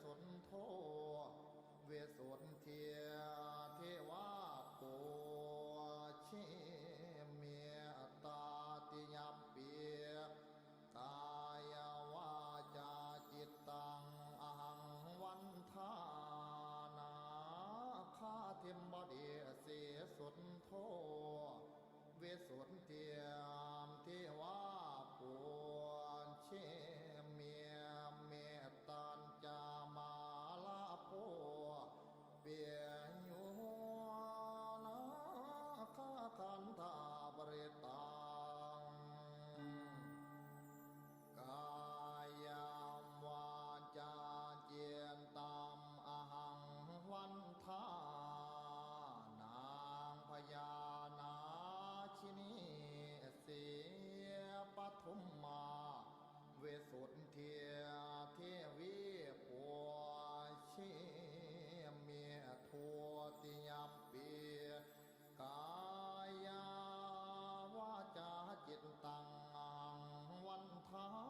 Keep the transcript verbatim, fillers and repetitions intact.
suṇṭho visuddhiyā devā pūjemi. Tatiyampi kāyaṃ vācāya cittaṃ ahaṃ vandāmi nāgādiṃ paṭisīliju suṇṭho visuddhiyā devā pūjemi. Mettañca mārā bhū piyo nāgā gandhabbarittaṃ kāyaṃ vācāya cittaṃ ahaṃ vandāmi nāgā bhiyā nāgini sīhapadummā visuddhiyā devī pūjemi. Dutiyampi kāyaṃ vācāya cittaṃ ahaṃ vandāmi